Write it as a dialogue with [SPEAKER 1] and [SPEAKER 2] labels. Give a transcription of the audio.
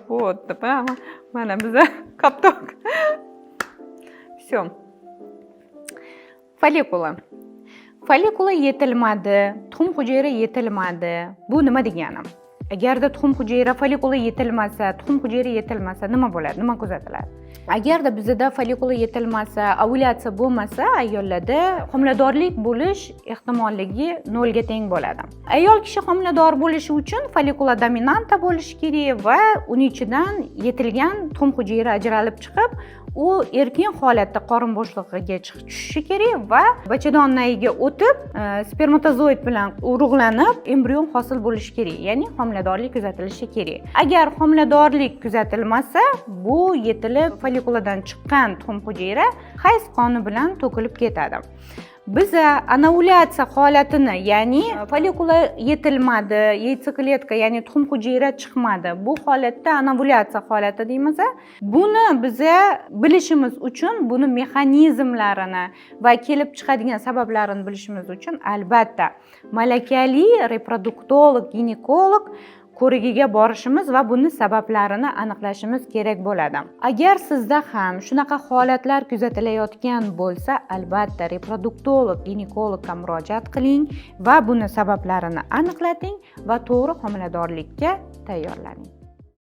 [SPEAKER 1] Вот, прямо mana biza капток. Все. Follikula. Follikula yetilmadi, tuxum hujayra yetilmadi. Bu nima degani? Agarda tuxum hujayra, follikula yetilmasa, tuxum hujayra yetilmasa, nima bo'ladi? Nima kuzatiladi? Agarda bizada follikula yetilmasa, ovulyatsiya bo'lmasa, ayollarda homiladorlik bo'lish ehtimolligi nolga teng bo'ladi. Ayol kishi homilador bo'lishi uchun follikula dominanta bo'lishi kerak va uni ichidan yetilgan tuxum hujayra ajralib chiqib, u erkin holatda qorin bo'shlig'iga chiqib tushishi kerak va bachadon nayiga o'tib, spermatozoid bilan urug'lanib, embrion hosil bo'lishi kerak, ya'ni homiladorlik kuzatilishi kerak. Agar homiladorlik kuzatilmasa, bu yetilib follikuladan chiqqan tuxum hujayra hayz qoni bilan to'kilib ketadi. Biza anovulyatsiya holatini, ya'ni follikula yetilmadi, яйцеклетка, ya'ni tuxum hujayra chiqmadi, bu holatda anovulyatsiya holati deymiz. Buni biza bilishimiz uchun, buni mexanizmlarini va kelib chiqadigan sabablarini bilishimiz uchun, albatta, malakali reproduktolog, ginekolog ko'rigiga borishimiz va buni sabablarini aniqlashimiz kerak bo'ladi. Agar sizda ham shunaqa holatlar kuzatilayotgan bo'lsa, albatta, reproduktolog, ginekologga murojaat qiling va buni sabablarini aniqlating va to'g'ri homiladorlikka tayyorlaning.